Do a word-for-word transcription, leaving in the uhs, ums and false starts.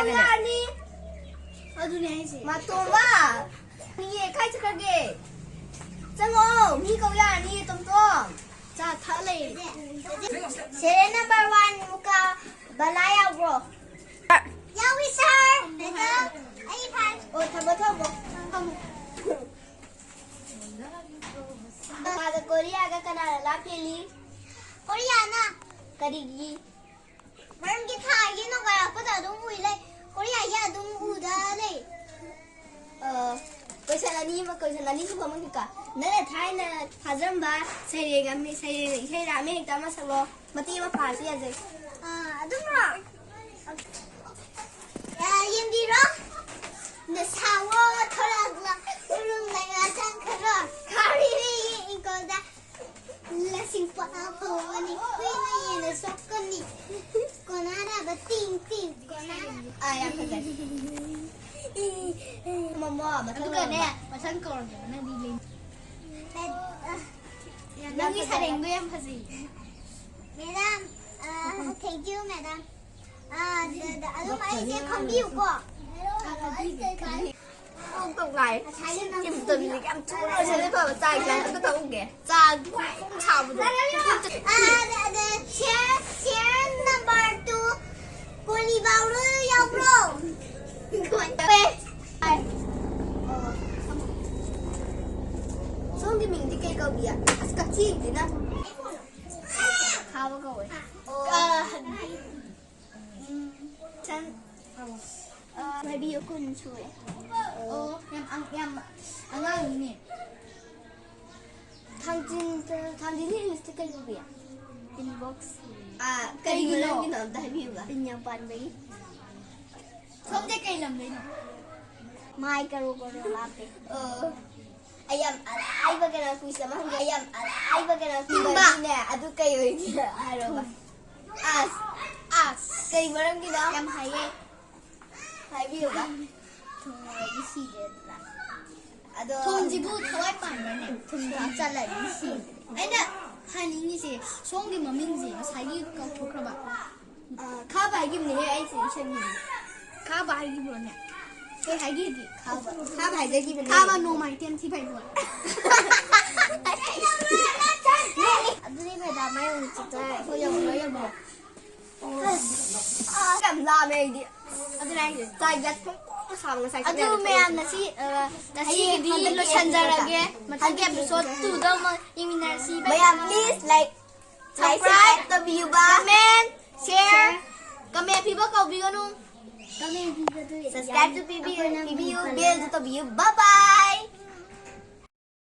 ꯌꯥꯔꯅꯤ꯫ ꯑꯗꯨꯅꯦ ꯍꯥꯏꯁꯦ꯫ ꯃꯇꯣꯝꯕ! ꯃꯤꯌꯦ, ꯀꯥꯏ ꯆꯠꯈ꯭ꯔꯒꯦ? ꯆꯪꯉꯛꯑꯣ, ꯃꯤ ꯀꯧ ꯌꯥꯔꯅꯤ, ꯇꯣꯝꯇꯣꯝ꯫ ꯆꯥ ꯊꯛ ꯂꯩꯔꯦ꯫ Serial number one ꯃꯨꯀꯥ ꯕꯂꯥ ꯌꯥꯎꯕ꯭ꯔꯣ? ꯌꯥꯎꯏ, sir꯫ Madam, ꯑꯩ ꯐꯥꯏ꯫ ꯑꯣ, ꯊꯝꯃꯣ, ꯊꯝꯃꯣ꯫ ꯊꯝꯃꯣ꯫ ꯀꯣꯔꯤꯌꯥꯒ ꯀꯅꯥꯅ ꯂꯥꯞ ꯍꯦꯜꯂꯤ? ꯀꯣꯔꯤꯌꯥꯅ꯫ ꯀꯔꯤꯒꯤ? ꯃꯔꯝꯗꯤ ꯊꯥꯒꯤ ꯅꯣꯡꯉꯥꯜꯂꯛꯄꯗ ꯑꯗꯨꯝ ꯎꯏ ꯂꯩ꯫ ꯀꯣꯔꯤꯌꯥꯒꯤ ꯑꯗꯨꯝ ꯎꯗ ꯂꯩ꯫ ꯑ, question ꯑꯅꯤ ꯑꯃ, question ꯑꯅꯤ ꯁꯨꯕ ꯑꯃ ꯀꯩꯀꯥ? ꯅꯪꯅ ꯊꯥꯏꯅ ꯊꯥꯖꯔꯝꯕ ꯁꯩꯔꯦꯡ ꯑꯃ, ꯁꯩꯔꯦꯡ ꯏꯁꯩ ꯑꯃ ꯍꯦꯛꯇ ꯑꯃ ꯁꯛꯂꯣ꯫ ꯃꯇꯦꯛ ꯑꯃ ꯄꯥꯔꯁꯨ ꯌꯥꯖꯩ꯫ ꯑ, ꯑꯗꯨꯝꯔꯣ? ꯑ, ꯌꯦꯡꯕꯤꯔꯣ꯫ ꯅꯁꯥꯋꯣ ꯊꯣꯔꯛꯂ ꯎꯔꯨꯝ ꯂꯩꯉꯥ ꯆꯪꯈ꯭ꯔꯣ꯫ ꯈꯥꯔꯤꯔꯤ ꯏꯪꯀꯣꯜꯗ ꯂꯁꯤꯡ ꯄꯣꯠ ꯍꯧꯔꯅꯤ꯫ ꯍꯨꯏꯅ ꯌꯦꯟꯅ ꯁꯣꯛꯀꯅꯤ꯫ ꯀꯣꯟꯅꯔꯕ ꯇꯤꯡ ꯇꯤꯡ ꯀꯣꯟꯅꯔꯕ꯫ ꯑꯥ, ꯌꯥꯝ ꯐꯖꯩ꯫ ꯃꯃꯣ, ꯃꯊꯪ ꯑꯗꯨꯒꯅꯦ, ꯂꯧꯔꯣ꯫ ꯃꯊꯪ ꯀꯧꯔꯒꯦ, ꯅꯪꯗꯤ ꯂꯦꯡ-, ꯅꯪꯒꯤ ꯐꯖꯔꯦ꯫ ꯁꯩꯔꯦꯡꯗꯣ ꯌꯥꯝ ꯐꯖꯩ꯫ Madam, ꯑ, thank you, madam꯫ ꯑ, ꯑꯗꯨꯝ ꯑꯩꯁꯦ ꯈꯪꯕꯤꯌꯨꯀꯣ꯫ ꯀꯣꯛ ꯇꯧ ꯉꯥꯏ꯫ ꯉꯁꯥꯏꯒꯤ ꯅꯪ ꯁꯤꯝꯇꯝꯁꯦ ꯌꯥꯝ ꯊꯨꯅ ꯂꯣꯏꯁꯤꯜꯂꯗꯤ ꯐꯕ꯫ ꯆꯥ ꯈꯤꯇꯪ ꯈꯛꯇ ꯊꯛꯎꯒꯦ꯫ ꯆꯥ ꯐꯣꯡ ꯁꯥꯕꯗꯣ꯫ ꯑ, ꯑꯗ, ꯑꯗ, serial, serial number two, ꯀꯣꯂꯤ ꯕꯥꯎꯔꯨ ꯌꯥꯎꯕ꯭ꯔꯣ? ꯁꯣꯝꯒꯤ ꯃꯤꯡꯗꯤ ꯀꯩ ꯀꯧꯕꯤ? ꯑꯁ, ꯀꯛꯆꯦꯡꯁꯤꯅ꯫ ꯈꯥꯕ ꯀꯧꯋꯦ꯫ ꯑꯣ꯫ ꯁꯟ-, ꯑ, ꯆꯍꯤ ꯀꯨꯟ ꯁꯨꯔꯦ꯫ ꯑꯣ, ꯌꯥꯝ ꯑꯉ-, ꯌꯥꯝ ꯑꯉꯥꯡꯅꯤꯅꯦ꯫ ꯊꯥꯡꯖꯤꯟ, ꯊꯥꯡꯖꯤꯟ English ꯇ ꯀꯩ ꯀꯧꯒꯦ? Pin box꯫ ꯑ, ꯀꯔꯤ ꯀꯩꯒꯤꯅꯣ? ꯃꯔꯝꯒꯤꯅꯣ ꯑꯝꯇ ꯍꯥꯏꯕꯤꯌꯨꯕ꯫ Pin ꯌꯥꯝ ꯄꯥꯟꯕꯒꯤ꯫ ꯁꯣꯝꯁꯦ ꯀꯩ ꯂꯝꯗꯩꯅꯣ? ꯃꯥꯏ ꯀꯔꯣ ꯀꯔꯣ ꯂꯥꯞꯄꯦ꯫ ꯑꯣ꯫ ꯑꯩ ꯌꯥꯝ ꯑꯔꯥꯏꯕ ꯀꯩꯅꯣ quiz ꯑꯃ ꯍꯪꯒꯦ꯫ ꯑꯩ ꯌꯥꯝ ꯑꯔꯥꯏꯕ ꯀꯩꯅꯣ ꯍꯪꯕ꯫ ꯍꯪꯕꯒꯤꯅꯦ, ꯑꯗꯨ ꯀꯩ ꯑꯣꯏꯒꯦ? ꯍꯥꯏꯔꯣꯕ꯫ ꯑꯁ, ꯑꯁ꯫ ꯀꯩ ꯃꯔꯝꯒꯤꯅꯣ? ꯌꯥꯝ ꯍꯩꯌꯦ꯫ ꯍꯥꯏꯕꯤꯌꯨꯕ꯫ ꯊꯨꯝ ꯌꯥꯎꯔꯗꯤ ꯁꯤꯔꯦꯗꯅ꯫ ꯑꯗꯣ ꯊꯨꯝꯁꯤꯕꯨ ꯊꯋꯥꯏ ꯄꯥꯟꯕ꯭ꯔꯅꯦ? ꯊꯨꯝ ꯍꯥꯞꯆꯜꯂꯗꯤ ꯁꯤꯔꯦ꯫ ꯑꯩꯅ ꯍꯥꯏꯅꯤꯡꯉꯤꯁꯦ, ꯁꯣꯝꯒꯤ ꯃꯃꯤꯡꯁꯦ ꯉꯁꯥꯏꯒꯤ ꯀꯥꯎꯊꯣꯛꯈ꯭ꯔꯕ? ꯑ, ꯈꯥꯕ ꯍꯥꯏꯈꯤꯕꯅꯦꯍꯦ, ꯑꯩꯁꯦ ꯏꯁꯟꯒꯤꯅꯦ꯫ ꯈꯥꯕ ꯍꯥꯏꯈꯤꯕ꯭ꯔꯣꯅꯦ? ꯀꯩ ꯍꯥꯏꯈꯤꯒꯦ? ꯈꯥꯕ꯫ ꯈꯥꯕ ꯍꯥꯏꯖꯈꯤꯕꯅꯦ꯫ ꯈꯥꯕ ꯅꯣꯡꯃꯥꯏ ꯇꯦꯝ ꯊꯤ ꯐꯩꯕꯣ꯫ ꯑꯗꯨꯗꯤ ꯃꯦꯗꯥꯝ ꯃꯥꯏ ꯑꯣꯏꯅ ꯆꯠꯇꯣꯔꯦ꯫ ꯍꯣꯏ, ꯌꯧꯔꯣ, ꯌꯧꯔꯣ꯫ ꯑꯁ, ꯌꯥꯝ ꯂꯥꯝꯃꯦ ꯑꯩꯗꯤ꯫ ꯑꯗꯨꯅ ꯑꯩꯁꯦ ꯆꯥꯛ ꯌꯥꯠ ꯄꯨꯡ ꯀꯣꯡ ꯁꯥꯕ ꯉꯁꯥꯏ ꯆꯥꯛ ꯑꯗꯨ ꯌꯥꯠ ꯃꯌꯥꯝꯅ ꯁꯤ, ꯑ, ꯉꯁꯤꯒꯤꯗꯤ ꯍꯌꯦꯡ ꯍꯟꯗꯛ ꯂꯣꯏꯁꯟꯖꯔꯒꯦ꯫ ꯃꯊꯪꯒꯤ episode two ꯗ ꯑꯃꯨꯛ ꯌꯦꯡꯃꯤꯟꯅꯔꯁꯤ꯫ ꯃꯌꯥꯝ please like, like, subscribe ꯇꯧꯕꯤꯌꯨꯕ꯫ Comment, share, comment ꯄꯤꯕ ꯀꯥꯎꯕꯤꯒꯅꯨ꯫ Comment ꯄꯤꯕꯗꯨ subscribe ꯇꯨ ꯄꯤꯕꯤꯌꯨ, ꯑꯩꯈꯣꯏꯅ ꯄꯤꯕꯤꯌꯨ, bell ꯗꯨ ꯇꯧꯕꯤꯌꯨ꯫ Bye bye꯫